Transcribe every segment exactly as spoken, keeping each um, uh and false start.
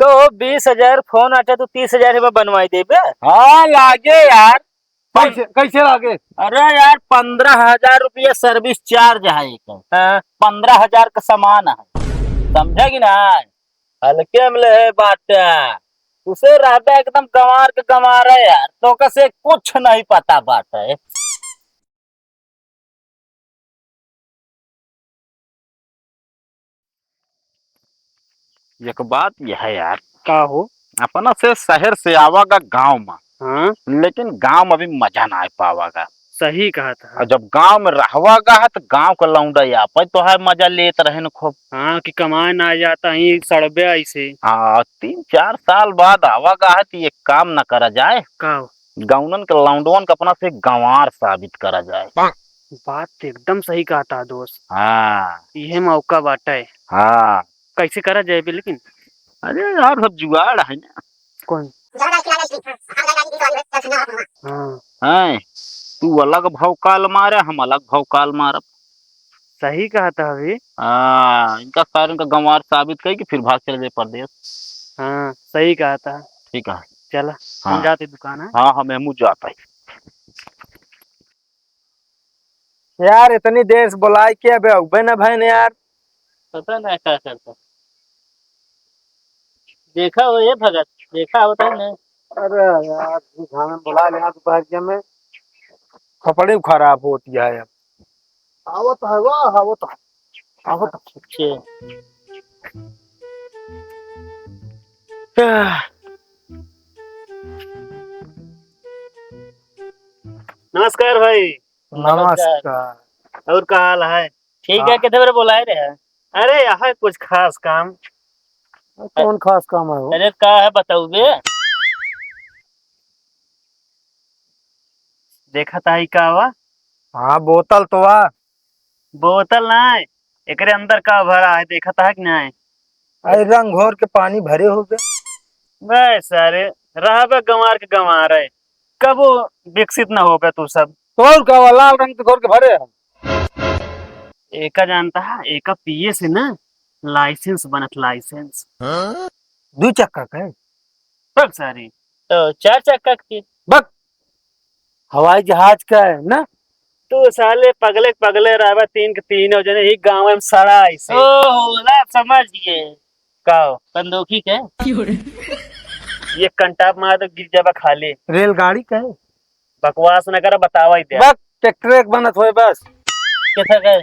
कहो, बीस हजार फोन आटे तो तीस हजार में बनवाई देबे। हाँ, लागे यार। कैसे, कैसे लागे? अरे यार, पन्द्रह हजार रुपया service charge है एकर। हाँ। पन्द्रह हजार का सामान है, समझे कि ना? हल्के में ले बाटे, उसे रहबे एकदम गंवार के गंवार है यार, तो कसे कुछ नहीं पता बाटे। एक बात यह है यार। का हो? अपना से शहर से आवागा गांव में, हाँ। लेकिन गांव में भी मजा ना आ पावागा। सही कहा था। और जब गांव में रहवागा है तो गांव का लौंडा या पे तो है मजा लेत रहे न खूब। हाँ, कि कमाए ना जाता ही सड़बे ऐसे। हाँ, तीन चार साल बाद आवागा है तो एक काम ना करा जाए। का हो? गौनन के लौंडवन के अपना से गंवार साबित करा जाए। बात तो एकदम सही कहा था दोस्त। हाँ। इहे मौका बाटे। हाँ। कैसे करा जाए बे लेकिन? अरे यार, सब जुगाड़ है ना। कौन? हाँ। हैं, तू अलग भौकाल मारे, हम अलग भौकाल मारब। सही कहा था अभी। हाँ, इनका सारे का गंवार साबित करी कि फिर भाग चले जाए परदेस। हाँ, सही कहा था। ठीक है। चला, हम हाँ। जाते दुकान है। हाँ, हम हमू जाता है। यार, इतनी देर से बुलाए के अबे अउबे ना भैन यार। पता ना का करता। देखा हो ये भगत, देखा होता है ना। अरे यार, ये खाना बुला लिया दोपहर के में। कपड़े खराब होती है अब। आवत है वाह, आवत है। आवत है। अच्छा। नमस्कार भाई। नमस्कार। और का हाल है? ठीक है, हाँ। कितने बेर बोलाए रहे? अरे, यहाँ कुछ खास काम। कौन खास काम है हो? अरे, का है बताऊ बे? देखत है का वा? हाँ, बोतल तो वा। बोतल ना है, एकरे अंदर का भरा है, देखत है कि नहीं? अरे, रंग घोर के पानी भरे हो गए। बस सारे, रहबे गंवार के गंवार है, कबो विकसित ना होबे तू सब। तो और का हुआ, लाल रंग के घोर के भरे हम। एका जानता है, एका पिए से ना license बनत, license। दू चक्का के? बक सारी। तो चार चक्का के। बक, हवाई जहाज का है ना? तू साले पगले के पगले रहबा, तीन के तीनों जने ही गाँव में सड़ा ऐसे। ओहो, ला समझ गए। का हो? बंदूकी के? ये कंटाप मार तो गिर जाबा खाली। रेलगाड़ी का है? बकवास न करा, बतावा ही दे। बक, ट्रैक्टर एक बनत होए बस। कैसा का है?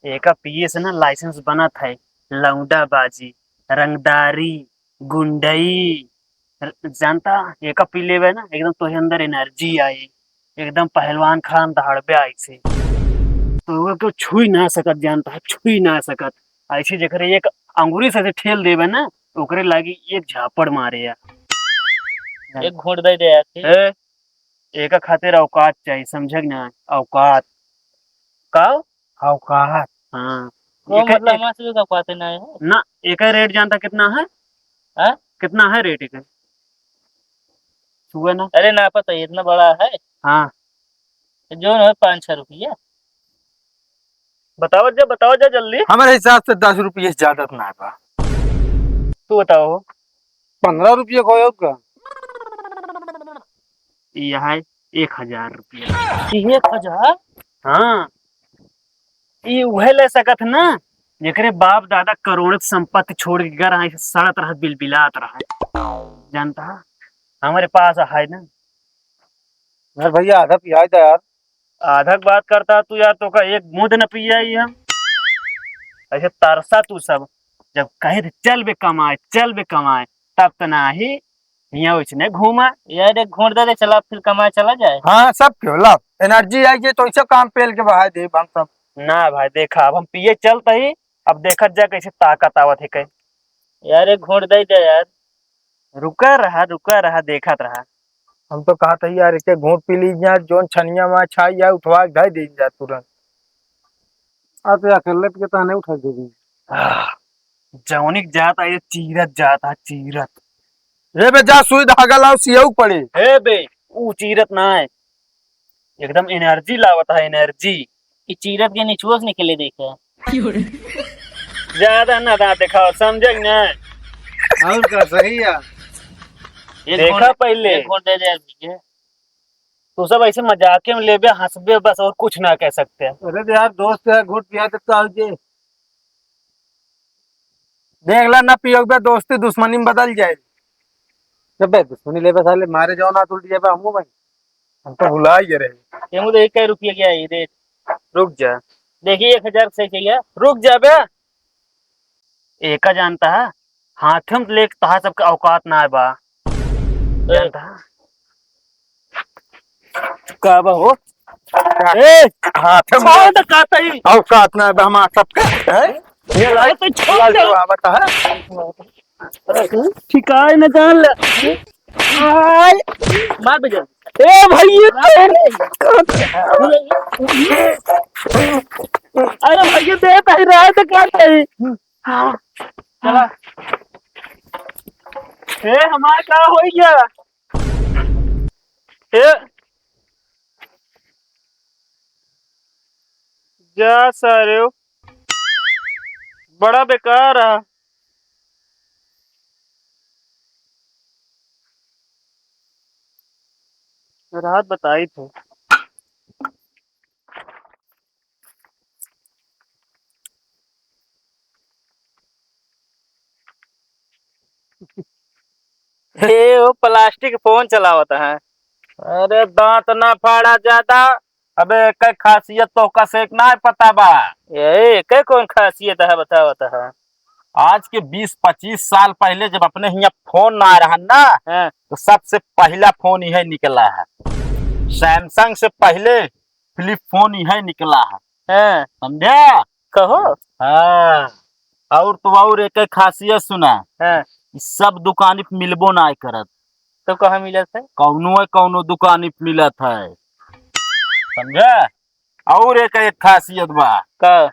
एका पिए से ना license बनत है, लौंडाबाजी, रंगदारी, गुंडई, र-, जानता, एका पी लेबे ना, एकदम तोहे अंदर energy आई, एकदम पहलवान खान दहाड़बे आई से। तो वो क्यों छुई ना सकत, जानता है, छुई ना सकत। ऐसे जेकरे एक अंगुरी से ठेल देबे ना, ओकरे लागी एक झापड़ मारे या। एक घूंट दे दे यार। ए, एका खातिर औकात चाहिए, समझे कि ना? औकात। का? औकात। हाँ। वो एकर, मतलब एक हमारे से भी औकात ना है। ना, एकर रेट जानता कितना है? हाँ? कितना है रेट एकर? छुए ना। अरे ना पता, इतना बड़ा है। हाँ। जो है पाँच छः रुपया। बताओ जा, बताओ जा जल्दी। हमारे हिसाब से दस रुपये से ज्यादा तो ना बा। तू बताओ। पन्द्रह रुपये को होगा। ये है एक हजार रुपया। एक हजार? हाँ। ई उहे ले सकत ना, जेकरे बाप दादा करोड़ों के संपत्ति छोड़ के घर आए, सड़त रहत, बिलबिलात रहत। जानता, हमारे पास है ना। यार भैया, आधा पियाई दे यार। आधा के बात करता तू यार, तो का एक बूंद न पियाई हम। ऐसे तरसा तू सब, जब कहे थे, "चल बे कमाए, चल बे कमाए," तब तो नाही। हियाँ वैसने घूमा। यार, एक घूंट दे दे, चला, फिर कमाए चला जाए। हाँ, सब क्यों ला, energy आई जे तो ऐसे काम पेल के बहाए दे हम सब। ना भाई, देखा, अब हम पिए चलते ही, अब देखत जा कैसे ताकत आवत है कहीं। यार, एक घूंट दे दे यार। रुका रहा, रुका रहा, देखत रहा। हम तो कहत ही यार, एक घूंट पी ली जा, जोन छनिया में छाई जाए, उठवा के धई दे जा तुरंत। आ तो अकेले पिए तो नहीं उठा देगी। आह, जौनिक जात है, ये चीरत जात है, चीरत। रे बे, जा सुई धागा लाओ, सियऊ पड़े। हे बे, ऊ चीरत ना है, एकदम energy लावत है, energy। ई चीरत के निचुआ से निकले देखे। ज्यादा ना दांत दिखाओ, समझे कि ना? और का, सही है। एक देखा घूंट, पहले। एक घूंट दे दे यार भैया। तू सब ऐसे मजाके में लेबे, हंसबे बस, और कुछ ना कह सकते। अरे तो यार, दोस्त है, घूंट पिया देता हो जे। देख ला ना पियोबे, दोस्ती दुश्मनी में बदल जाए। जब बे दुश्मनी लेबे साले, मारे जाओ ना, तू लेबे हमको भाई। हम तो भुला ही रहे। ये मुझे एक रुपया क्या है, दे। रुक जा। देखिए, एक हजार से चाहिए। रुक जा बे। एका जानता है, हाथ में लेके तहा सबके औकात ना बा। जानता है? का बा हो? ए, हाथ में छोड़ दे, का तई? औकात ना बा हमार सबके, हैं? ये लाई, अरे, तो छोड़ लाल दे। तो आवत है। ठिकाए न जान ले। आय। मार बे जल्दी। ए भाई, ये अरे भैया, दे भाई, राय तो का चाहिए? चला। ए, हमार का होई गया? ए, जा सारे, बड़ा बेकार रहा। रात बताई थे। हे, वो प्लास्टिक फोन चलावत है। अरे, दांत ना फाड़ा ज्यादा। अबे, एकर खासियत तो का से एक ना पता बा। ए, एकर कौन खासियत है, बतावत है? आज के बीस पच्चीस साल पहले जब अपने हियां फोन ना रहन ना, हाँ। तो सबसे पहला फोन इहे निकला है। Samsung से पहले flip फोन इहे निकला है। हाँ। समझे? कहो। हाँ। और तो और एक खासियत सुना। हाँ। ई सब दुकानी पे मिलबो ना करत। तो कहाँ मिलत है? कौनो है, कौनो दुकानी पे मिलत है। समझे? और एक, एक खासियत बा। का?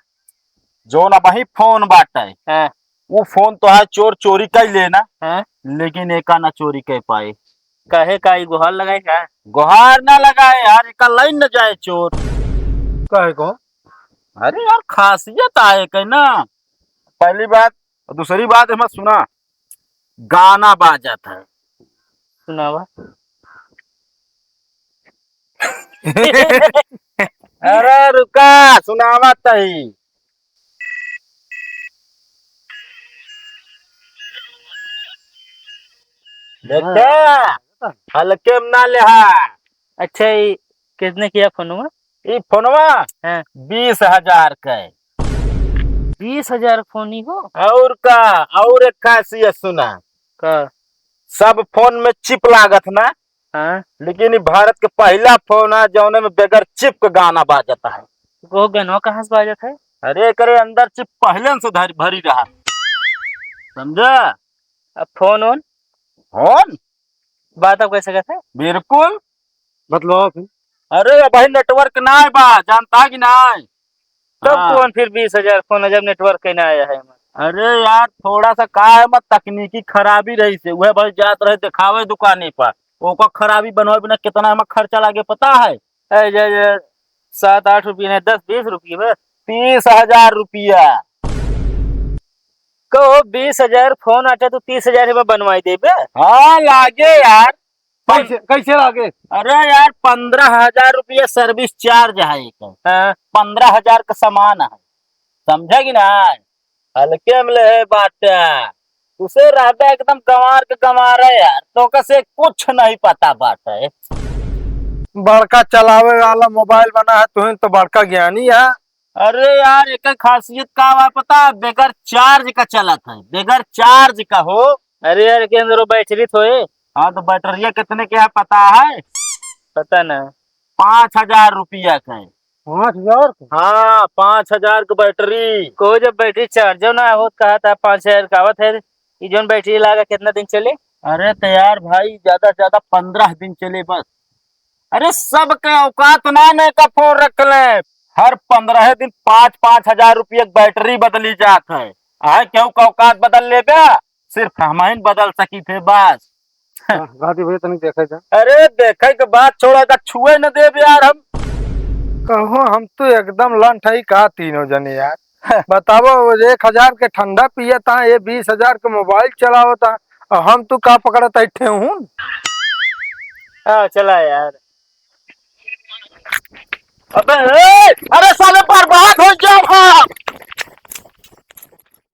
जौन अबही फोन बाटे, हाँ। उ फोन तो है चोर चोरी कर लेना, हाँ। लेकिन एका ना चोरी कर पाए। काहे का, ई गोहार लगाए का? गोहार ना लगाए यार, एका लाइन न जाए चोर। काहे को? अरे यार, खासियत आए के ना। पहली बात, और दूसरी बात, हमें सुना, गाना बाजत है। सुनावा। अरे रुका, सुनावा तही। देखा, हाँ। हल्के में ना लेहा। अच्छा, ई कितने किया फोनवा? ई फोनवा? हाँ। बीस हजार का है। बीस हजार फोन ही हो? और का, और एक खासियत सुना। का? सब फोन में chip लागत ना, हाँ। लेकिन ई भारत के पहला फोन है जौने में बगैर chip के गाना बाजता है। वो गनवा कहाँ से बाजत है? अरे, एकरे अंदर chip पहले से धर, भरी रहा, समझा? अब फोन ओन? फोन? बात अब कैसे करते? बिल्कुल। मतलब? अरे, अबही network ना बा, जानता कि ना? तब हाँ। कौन फिर बीस हजार फोन है जब network के ना आया है? अरे यार, थोड़ा सा का है, मत तकनीकी खराबी रही से, वह भाई जात रहे दिखावे दुकाने पर, ओकर खराबी बनवावे बिना कितना हमें खर्चा लागे पता है? ए, जे, जे, सात आठ रुपये नहीं, दस बीस रुपये बस। तीस हजार रुपया। कहो, बीस हजार फोन आटे तो तीस हजार में बनवाई देबे। हाँ, लागे यार। कैसे, कैसे लागे? अरे यार, पन्द्रह हजार रुपया service charge है एक। हाँ। पन्द्रह हजार का सामान है, समझे कि ना? हल्के में ले बाटे। उसे रहबे एकदम गंवार के गंवार है यार, तो कसे कुछ नहीं पता बाटे। बड़का चलावे वाला मोबाइल बना है, तुहिन तो बड़का ज्ञानी है। अरे यार, एकर खासियत का बा पता है? बगैर charge का चलत है, बगैर charge का हो। अरे यार, के अंदर वो बैटरी थोए। हाँ, तो बैटरिया कितने के है पता है? पता ना। पाँच हजार रुपया का है। पाँच हजार का? हाँ, पाँच हजार का बैटरी। को जब बैटरी चार्जो ना होत, कहा था पाँच हजार का आवत है, ई जौन बैटरी लागा कितना दिन चले? अरे तो यार भाई, ज्यादा से ज्यादा पन्द्रह दिन चले बस। अरे, सबके औकात ना ने का फोन रख ले। हर पन्द्रह दिन पाँच पाँच हजार रुपया के बैटरी बदली जात है। आए केहू का औकात बदल लेबे, सिर्फ हमहिन बदल सकी थे बस। हाँ, गाड़ी भैया तनिक देखे जा। अरे, देखे के बात छोड़ा, का छुए न देब यार हम। कहो, हम तो एकदम लंठ हई का तीनों जने यार। बतावा, वो एक हजार के ठंडा पियत ह, ये बीस हजार के मोबाइल चलावत ह, और हम तू का पकड़त है ठेहुन? हाँ, चला यार। अबे ए, अरे साले बर्बाद